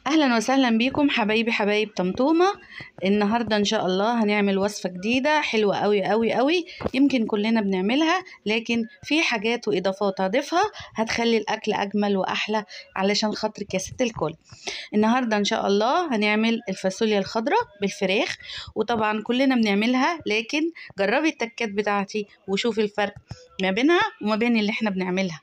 اهلا وسهلا بيكم حبايبي حبايب طمطومه. النهارده ان شاء الله هنعمل وصفه جديدة حلوة قوي قوي قوي، يمكن كلنا بنعملها، لكن في حاجات واضافات هضيفها هتخلي الاكل اجمل واحلى علشان خاطرك يا ست الكل. النهارده ان شاء الله هنعمل الفاصوليا الخضراء بالفراخ، وطبعا كلنا بنعملها، لكن جربي التكات بتاعتي وشوفي الفرق ما بينها وما بين اللي احنا بنعملها.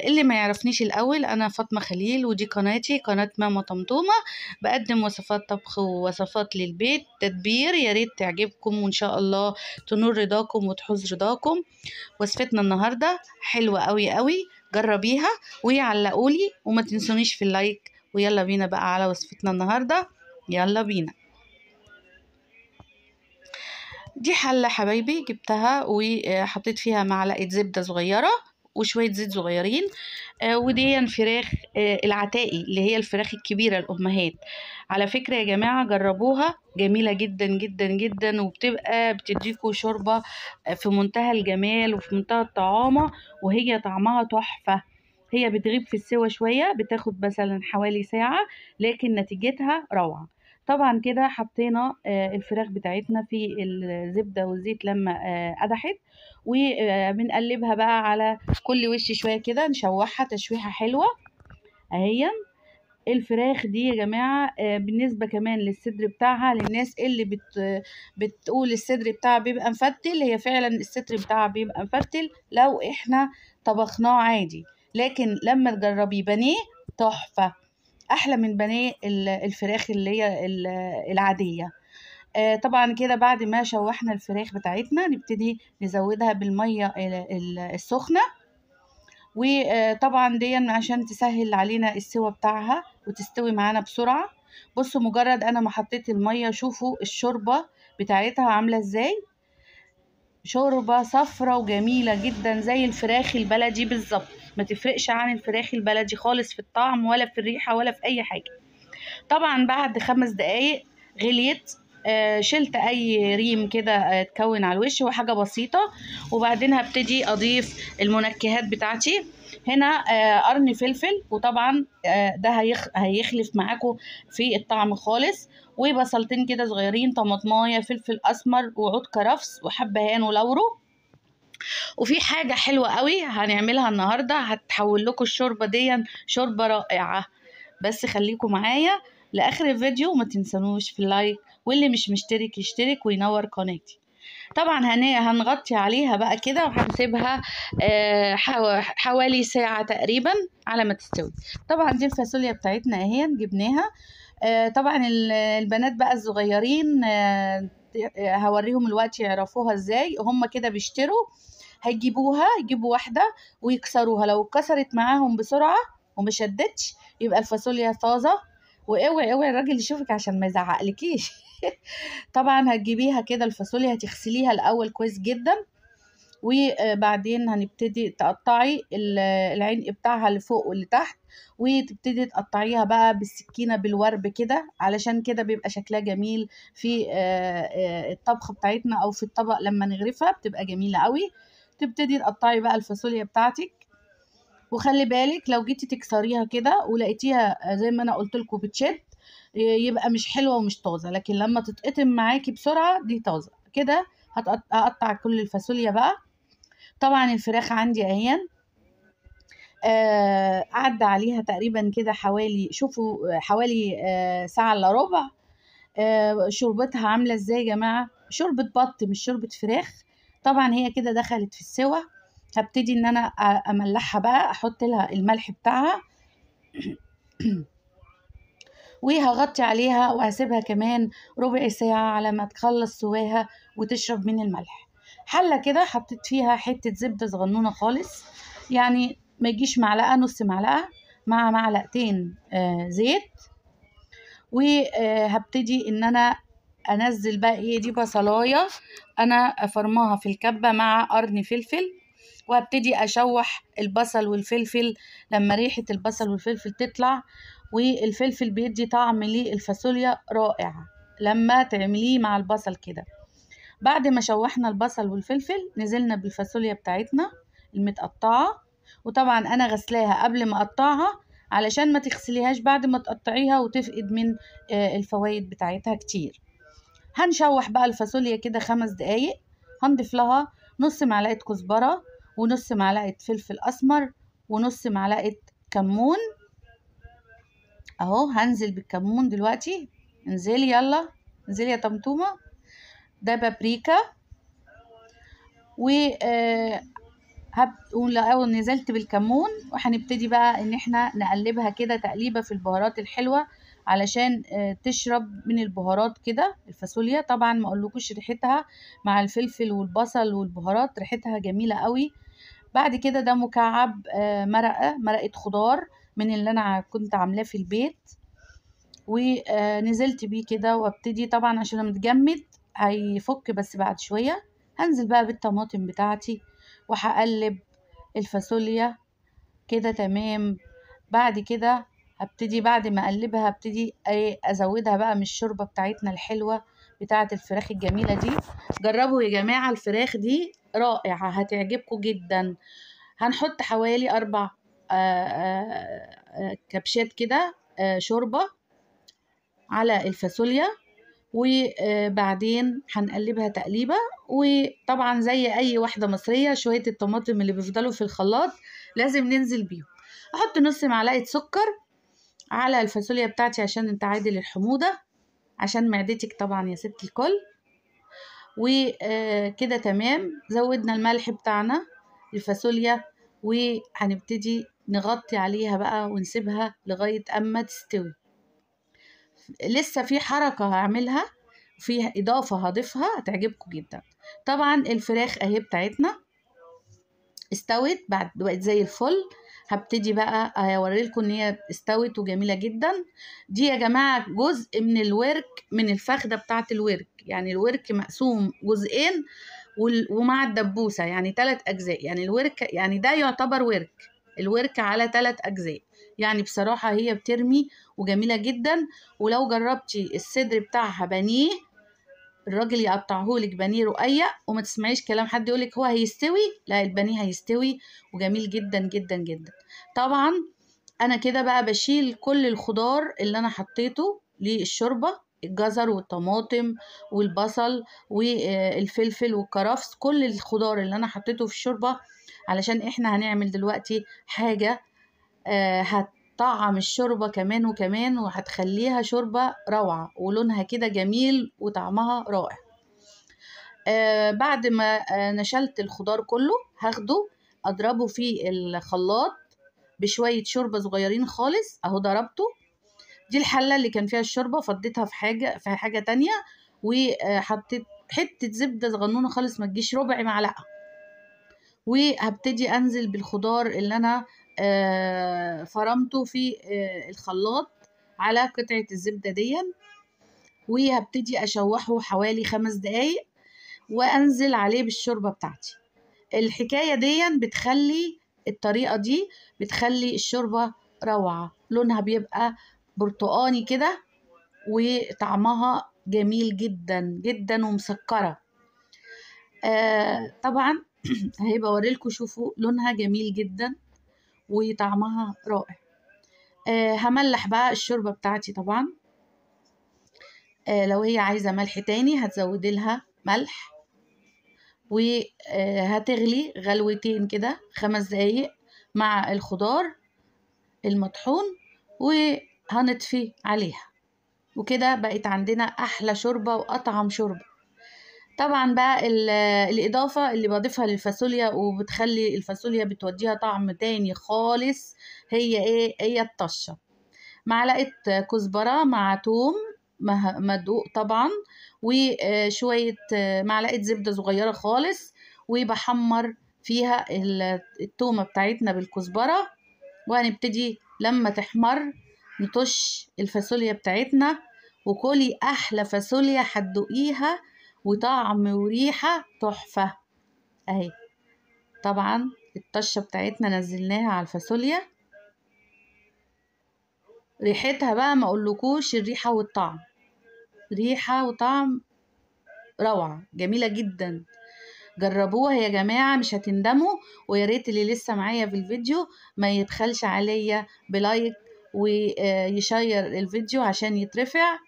اللي ما يعرفنيش الاول، انا فاطمة خليل، ودي قناتي قناة ماما طمطومه، بقدم وصفات طبخ ووصفات للبيت تدبير، يا ريت تعجبكم وان شاء الله تنور رضاكم وتحوز رضاكم. وصفتنا النهارده حلوة قوي قوي، جربيها ويعلقولي وما تنسونيش في اللايك. ويلا بينا بقى على وصفتنا النهارده، يلا بينا. دي حله حبايبي جبتها وحطيت فيها معلقه زبدة صغيرة وشوية زيت صغيرين، ودي فراخ العتاقي اللي هي الفراخ الكبيرة الامهات. على فكرة يا جماعة جربوها، جميلة جدا جدا جدا، وبتبقى بتديكوا شوربة في منتهى الجمال وفي منتهى الطعامه، وهي طعمها تحفة. هي بتغيب في السوى شوية، بتاخد مثلا حوالي ساعة، لكن نتيجتها روعه. طبعا كده حطينا الفراخ بتاعتنا في الزبدة والزيت لما قدحت، وبنقلبها بقى على كل وش شوية كده، نشوحها تشويحه حلوة اهي. الفراخ دي يا جماعة بالنسبة كمان للصدر بتاعها، للناس اللي بتقول الصدر بتاعها بيبقى مفتل، هي فعلا الصدر بتاعها بيبقى مفتل لو احنا طبخناه عادي، لكن لما تجربيه بانيه تحفة، احلى من بانيه الفراخ اللي هي العادية. طبعا كده بعد ما شوحنا الفراخ بتاعتنا نبتدي نزودها بالمية السخنة، وطبعا دي عشان تسهل علينا السوى بتاعها وتستوي معانا بسرعة. بصوا مجرد انا ما حطيت المية شوفوا الشوربة بتاعتها عامله ازاي، شوربة صفرة وجميلة جدا زي الفراخ البلدي بالظبط، ما تفرقش عن الفراخ البلدي خالص في الطعم ولا في الريحة ولا في اي حاجة. طبعا بعد 5 دقايق غليت، شلت اي ريم كده اتكون على الوش وحاجه بسيطة، وبعدين هبتدي اضيف المنكهات بتاعتي. هنا قرن فلفل، وطبعا ده هيخلف معاكم في الطعم خالص، وبصلتين كده صغيرين، طماطمايه، فلفل اسمر، وعود كرفس، وحبهان ولورو. وفي حاجة حلوة قوي هنعملها النهارده هتحول لكم الشوربة دي شوربة رائعة، بس خليكم معايا لاخر الفيديو وما تنسونوش في اللايك، واللي مش مشترك يشترك وينور قناتي. طبعا هنغطي عليها بقى كده وهنسيبها حوالي ساعة تقريبا على ما تستوي. طبعا دي الفاصوليا بتاعتنا اهي جبناها. طبعا البنات بقى الصغيرين هوريهم الوقت يعرفوها ازاي، هم كده بيشتروا هيجيبوها، يجيبوا واحدة ويكسروها، لو اتكسرت معاهم بسرعة وما شدتش يبقى الفاصوليا طازة، واوعي اوعي الراجل يشوفك عشان ما يزعقلكيش. طبعا هتجيبيها كده الفاصوليا، هتغسليها الاول كويس جدا، وبعدين هنبتدي تقطعي العنق بتاعها اللي فوق واللي تحت، وتبتدي تقطعيها بقى بالسكينة بالورب كده، علشان كده بيبقى شكلها جميل في الطبخ بتاعتنا او في الطبق لما نغرفها بتبقى جميلة قوي. تبتدي تقطعي بقى الفاصوليا بتاعتك، وخلي بالك لو جيتي تكسريها كده ولقيتيها زي ما انا قلت لكم بتشد يبقى مش حلوة ومش طازة، لكن لما تتقطم معاكي بسرعة دي طازة. كده هقطع كل الفاصوليا بقى. طبعا الفراخ عندي اهي عدى عليها تقريبا كده حوالي، شوفوا حوالي ساعة الا ربع. شوربتها عامله ازاي يا جماعة، شوربة بط مش شوربة فراخ. طبعا هي كده دخلت في السوى، هبتدي ان انا املحها بقى، احط لها الملح بتاعها وهغطي عليها وهسيبها كمان ربع ساعة على ما تخلص سواها وتشرب من الملح. حلة كده حطيت فيها حتة زبدة صغنونة خالص، يعني ما يجيش معلقة، نص معلقة مع معلقتين زيت، وهبتدي ان انا انزل بقى ايه، دي بصلاية انا فرماها في الكبة مع قرن فلفل، وهبتدي اشوح البصل والفلفل لما ريحة البصل والفلفل تطلع، والفلفل بيدي طعم للفاصوليا رائع لما تعمليه مع البصل كده. بعد ما شوحنا البصل والفلفل نزلنا بالفاصوليا بتاعتنا المتقطعة، وطبعا انا غسلاها قبل ما اقطعها علشان ما تغسليهاش بعد ما تقطعيها وتفقد من الفوائد بتاعتها كتير. هنشوح بقى الفاصوليا كده 5 دقايق. هنضيف لها نص معلقة كزبرة ونص معلقة فلفل أسمر ونص معلقة كمون. اهو هنزل بالكمون دلوقتي. انزلي يلا، انزلي يا طمطومة. ده بابريكا. و اول نزلت بالكمون، وهنبتدي بقى ان احنا نقلبها كده تقليبه في البهارات الحلوة علشان تشرب من البهارات كده الفاصوليا. طبعا ما اقولكوش ريحتها مع الفلفل والبصل والبهارات، ريحتها جميلة قوي. بعد كده ده مكعب مرقه خضار من اللي انا كنت عاملاه في البيت، ونزلت بيه كده. وابتدي طبعا عشان متجمد هيفك بس بعد شوية. هنزل بقى بالطماطم بتاعتي وهقلب الفاصوليا كده تمام. بعد كده هبتدي بعد ما اقلبها هبتدي ازودها بقى من الشوربة بتاعتنا الحلوة بتاعه الفراخ الجميلة دي. جربوا يا جماعة الفراخ دي رائعة، هتعجبكم جدا. هنحط حوالي 4 كبشات كده شوربة على الفاصوليا، وبعدين هنقلبها تقليبه. وطبعا زي اي واحدة مصرية شوية الطماطم اللي بيفضلوا في الخلاط لازم ننزل بيهم. احط نص معلقه سكر على الفاصوليا بتاعتي عشان تعادل الحموضة، عشان معدتك طبعا يا ست الكل. وكده تمام. زودنا الملح بتاعنا الفاصوليا، وهنبتدي نغطي عليها بقى ونسيبها لغاية اما تستوي. لسه في حركة هعملها، فيها اضافه هضيفها هتعجبكم جدا. طبعا الفراخ اهي بتاعتنا استوت بعد بقت زي الفل. هبتدي بقى اوريلكم ان هي استوت وجميلة جدا. دي يا جماعة جزء من الورك، من الفخده بتاعه الورك، يعني الورك مقسوم جزئين ومع الدبوسه، يعني 3 اجزاء. يعني الورك يعني ده يعتبر ورك، الورك على 3 اجزاء. يعني بصراحة هي بترمي وجميلة جدا. ولو جربتي الصدر بتاعها بانيه، الراجل يقطعهولك بانيه رقيق، وما تسمعيش كلام حد يقولك هو هيستوي، لا البانيه هيستوي وجميل جدا جدا جدا. طبعا انا كده بقى بشيل كل الخضار اللي انا حطيته للشوربه، الجزر والطماطم والبصل والفلفل والكرفس، كل الخضار اللي انا حطيته في الشوربة، علشان احنا هنعمل دلوقتي حاجة هتطعم الشوربة كمان وكمان، وهتخليها شوربة روعة ولونها كده جميل وطعمها رائع. بعد ما نشلت الخضار كله هاخده اضربه في الخلاط بشوية شوربة صغيرين خالص. اهو ضربته. دي الحلة اللي كان فيها الشوربة، فضيتها في حاجة تانية، وحطيت حتة زبدة صغنونة خالص ما تجيش ربع معلقة. وهبتدي انزل بالخضار اللي انا فرمته في الخلاط على قطعة الزبدة دي، وهبتدي اشوحه حوالي 5 دقايق وانزل عليه بالشوربة بتاعتي. الحكاية دي بتخلي الطريقة دي بتخلي الشوربة روعة، لونها بيبقى برتقاني كده وطعمها جميل جدا جدا ومسكرة. طبعا هيبقى اوريلكم، شوفوا لونها جميل جدا وطعمها رائع. هملح بقى الشوربة بتاعتي. طبعا لو هي عايزة ملح تاني هتزودي لها ملح، وهتغلي غلوتين كده 5 دقايق مع الخضار المطحون، وهنطفي عليها. وكده بقت عندنا احلى شوربة واطعم شوربة. طبعا بقى الاضافة اللي بضيفها للفاصوليا وبتخلي الفاصوليا بتوديها طعم تاني خالص هي ايه؟ هي الطشه. معلقه كزبره مع توم مدقوق طبعا، وشوية معلقه زبدة صغيرة خالص، وبحمر فيها التومه بتاعتنا بالكزبره. وهنبتدي لما تحمر نطش الفاصوليا بتاعتنا، وكلي احلى فاصوليا هتدوقيها، وطعم وريحة تحفة اهي. طبعا الطشة بتاعتنا نزلناها على الفاصوليا، ريحتها بقى ما اقولكوش، الريحة والطعم، ريحة وطعم روعة جميلة جدا. جربوها يا جماعة مش هتندموا. ويا ريت اللي لسه معايا في الفيديو ما يبخلش عليا ب like ويشير الفيديو عشان يترفع.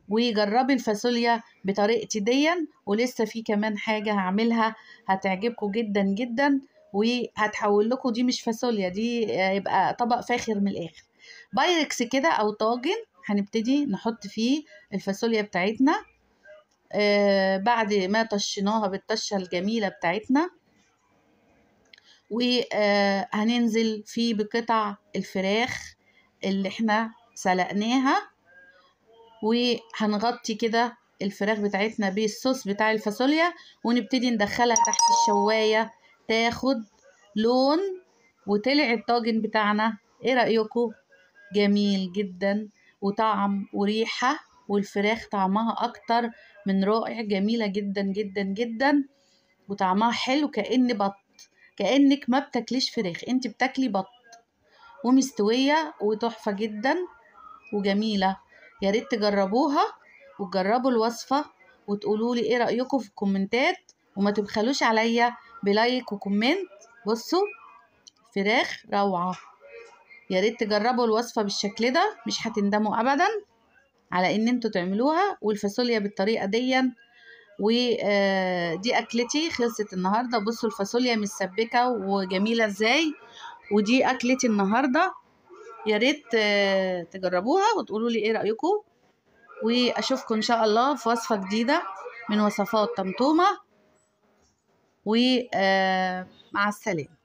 وجربي الفاصوليا بطريقتي ديا، ولسه في كمان حاجة هعملها هتعجبكم جدا جدا، وهتحول لكم دي مش فاصوليا، دي يبقى طبق فاخر من الاخر. بايركس كده او طاجن هنبتدي نحط فيه الفاصوليا بتاعتنا بعد ما طشيناها بالطشه الجميلة بتاعتنا، وهننزل فيه بقطع الفراخ اللي احنا سلقناها، وهنغطي كده الفراخ بتاعتنا بالصوص بتاع الفاصوليا، ونبتدي ندخلها تحت الشواية تاخد لون. وطلع الطاجن بتاعنا، ايه رأيكم؟ جميل جدا، وطعم وريحة، والفراخ طعمها اكتر من رائع، جميلة جدا جدا جدا، وطعمها حلو كأن بط، كأنك ما بتاكليش فراخ، انت بتاكلي بط، ومستوية وتحفة جدا وجميلة. يا ريت تجربوها وتجربوا الوصفة وتقولوا لي ايه رأيكم في الكومنتات، وما تبخلوش عليا ب like و comment. بصوا فراخ روعة، يا ريت تجربوا الوصفة بالشكل ده، مش هتندموا ابدا على ان انتوا تعملوها. والفاصوليا بالطريقة دي، ودي اكلتي خلصت النهاردة. بصوا الفاصوليا متسبكة وجميلة ازاي، ودي اكلتي النهاردة. يا ريت تجربوها وتقولوا لي ايه رأيكم، واشوفكم ان شاء الله في وصفة جديدة من وصفات طمطومة، ومع السلامة.